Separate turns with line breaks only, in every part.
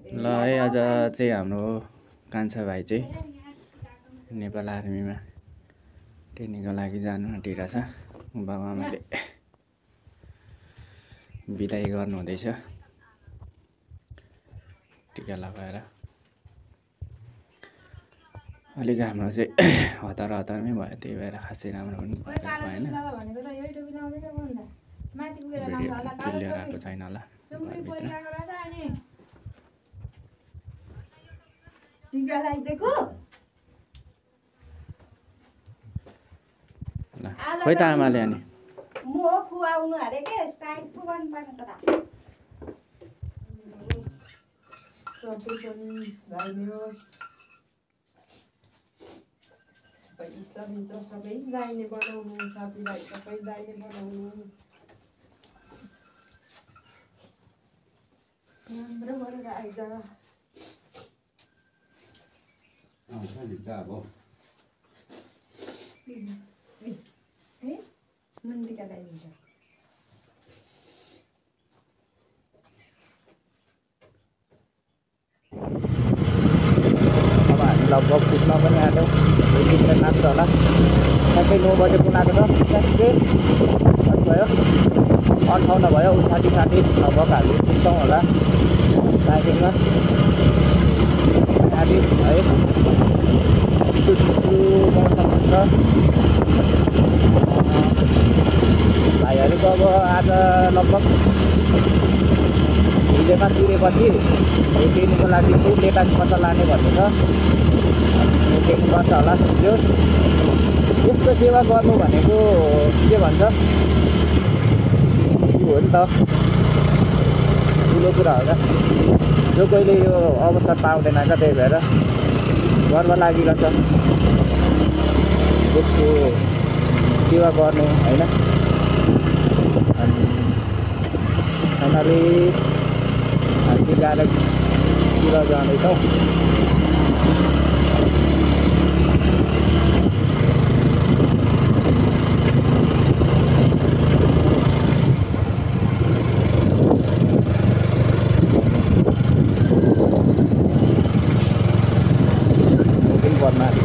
ल है आज चाहिँ हाम्रो कान्छा भाइ चाहिँ नेपाल आर्मीमा ट्रेनिङको लागि जानु आँटिरहेछ। बाबुआमाले बिदाई गर्नुहुँदैछ टिका लगाएर। अलिक हाम्रो चाहिँ हतार हतारमै भयो, त्यही भएर खासै राम्रो पनि भएन। क्लियर आएको छैन होला खोइ त आमाले अनि
खुवाउनु अरे के साइड पुगन पर्ने त
इष्टमित्र सबै दाइने बनाउनु, साथीभाइ सबै दाइने बनाउनु। राम्रो गरेर आइज मन्दिका दाइदिन्छ।
अब हामी लगभग पुग्न पनि आँट्यौँ, 2 मिनट लाग्छ होला। ठ्याक्कै 9 बजे पुग्नु छ, ठ्याक्कै कति भयो 58 भयो। 59 लगभग हामी पुग्छौँ होला टाइमिङमा। आदि है चिसो मौसम हुन्छ। भाइहरूको अब आज लगभग हिलेमा चिरेपछि ट्रेनिङको लागि चाहिँ नेपाली पत्ता लाने भन्ने छ। ट्रेनिङ गर्छ होला। यसको सेवा गर्नु भनेको के भन्छ, हो नि त, ठुलो कुरा हो क्या। जो कहिले यो अवसर पाउँदैन क्या, त्यही भएर गर्व लागिरहेछ यसको सेवा गर्नु होइन। अनि फाइनली हामी गाडीतिर जाँदैछौँ।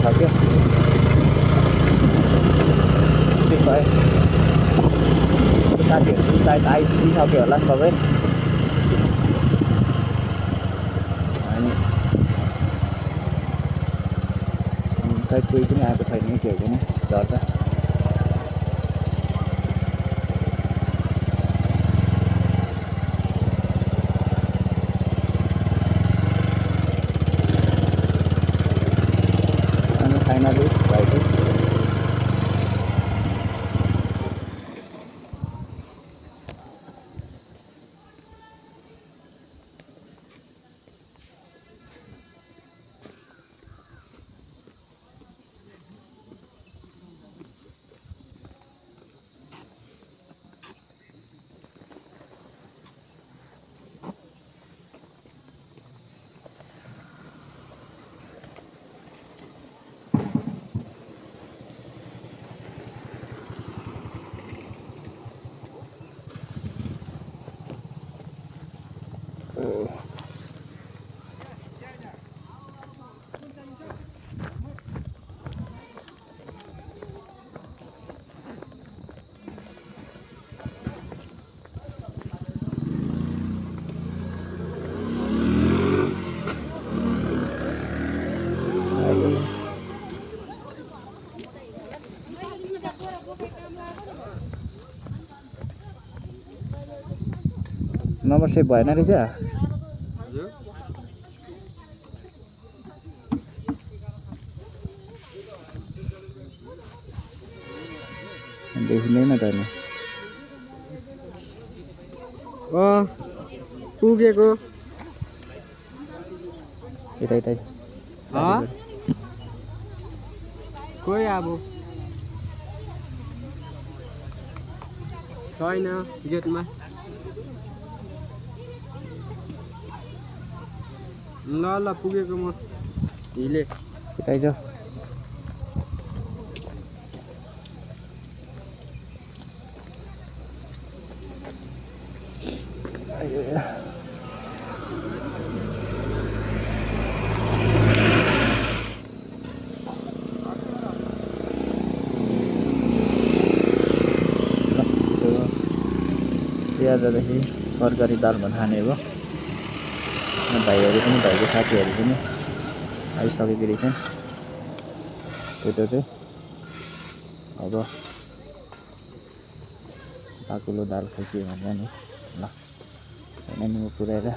सक्यो साथीहरू सायद आइपुगिसक्यो होला सबै। अनि सायद कोही पनि आएको छैन कि के हो भने चर्चा। अनि फाइनली भाइ चाहिँ नम्बर सेभ भएन रहेछ। देखिँदैन त नि
पुगेको
यता यतै
खोइ अब छैन गेटमा। ल पुगेको म हिले
यतै जाऊ। आजदेखि सरकारी दालमा खाने हो। भाइहरू पनि भाइको साथीहरू पनि आइसकेको रहेछन्। त्यो चाहिँ अब बाकुलो दाल खोज्यो भने नि ल होइन नि म पुऱ्याएर